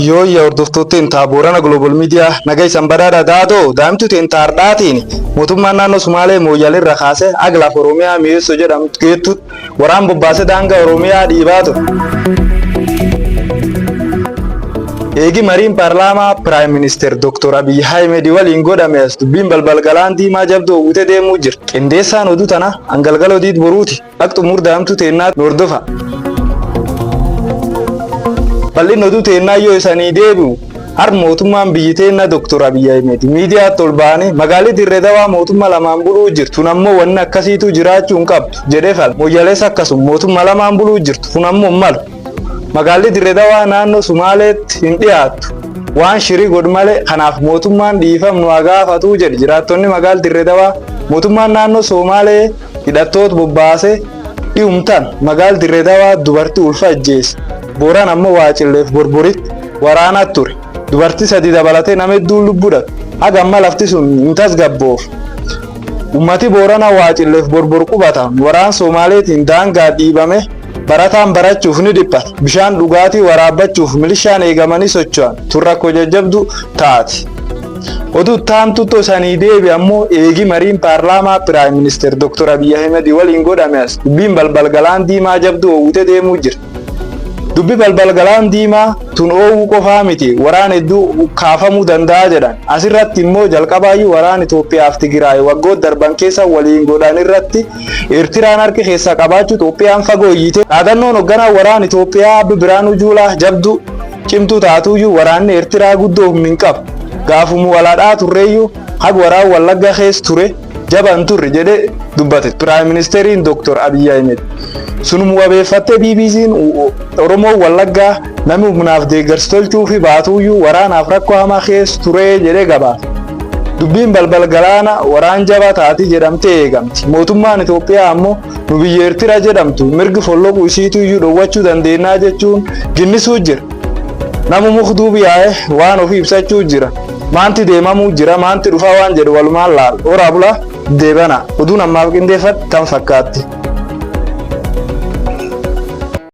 Yooyya hordoftootteen taa Boorana Global Media naga isan badhaadha daadoo daa'imtu teen taardhaatiin mootummaan naannoo Sumaalee Mooyyaalee irra kaasee haga lafa Oromiyaa Mi'eessoo jedhamtu geettutti waraan bobbaasee daangaa Oromiyaa dhiibaa ture. Eegi mariin paarlaamaa Piraayim Ministeer Dr. Abiy Ahmed waliin godhame as dubbiin balbal galaan diimaa jabduu hawwitee deemuu jira. Qindeessaan oduu tana hangalgaloo diid boruuti. Akka xumur daa'imtuu teennaa nu hordofa. Bal'inni oduu teennaa yoo isanii deebi'u har mootummaan biyyi teenna Dr. Abiy Ahmed miidiyaatti ol ba'anii magaalli Dirree Dawaa mootummaa lamaan buluu jirtu. Tun ammoo wanni akkasiitu jiraachuu hin qabdu jedhee fala. Mooyyalees akkasuma mootummaa lamaan buluu jirtu. Kun ammoo hin malu. Magaalli Dirree Dawaa naannoo Sumaaleetti hin dhiyaattu. Waan shirii godhu malee kanaaf mootummaan dhiifam nu haa gaafatuu jedhe jiraattonni magaala Dirree Dawaa mootummaan naannoo Somaalee hidhattoota bobbaasee dhiyumtan magaala Dirree Dawaa dubartii ulfa ajjeese. Booran ammoo Waacilleef Borboritti waraanaa ture. Dubartii sadi dabalatee nama hedduun lubbuu dhabe. Haga amma lafti sun hin tasgabboof. Ummati Booranaa Waacilleef Borbor qubatan waraan Somaaleetiin daangaa dhiibame barataan barachuuf ni dhiphata. Bishaan dhugaatii waraabbachuuf milishaan eegamanii socho'an tun rakkoo jajjabdu taati. Oduu taantuttoo sanii deebi ammoo eegi mariin paarlaamaa Piraayim Ministeer Dr. Abiy Ahmed waliin godhame as dubbiin balbal galaan diimaa jabduu oowwitee deemuu jira. Dubbi balbal galaan diimaa tun oowwuu qofaa miti waraan hedduu kaafamuu danda'a jedhan. Asirratti immoo jalqabaayyuu waraan Itoophiyaaf Tigraay waggoota darban keessa waliin godhan irratti Eertiraan harki keessaa qabaachuu Itoophiyaan fagoo iyyite. Dhaadannoon hoogganaa waraan Itoophiyaa Abbi Biraanuu Juulaa jabduu cimtuu taatuyyuu waraanni Eertiraa guddoo humni hin qabu. Gaafumu walaadhaa turreeyyuu hag waraan Wallagga keessa ture jaban turre jedhee dubbate Piraayim Ministeeriin Dr. Abiy Ahmed. Sunum wabeeffattee BBC'n Oromoo Wallaggaa namni humnaaf deeggarsa tolchuu fi baatuyyuu waraanaaf rakkoo hamaa keessa ture jedhee gabaase. Dubbiin balbal galaana waraan jabaa taati jedhamtee eegamti. Mootummaan Itoophiyaa ammoo nu biyya Eertiraa jedhamtu mirgi folloquu isiitu iyyuu dhowwachuu dandeenyaa jechuun ginnisuu jira. Namu mukduub yaa'e waan ofii ibsachuu jira. Maanti deemamuu jira maanti dhufaa waan jedhu walumaan laal. Horaa bulaa deebana. Oduun ammaaf qindeeffadhe tan fakkaatti.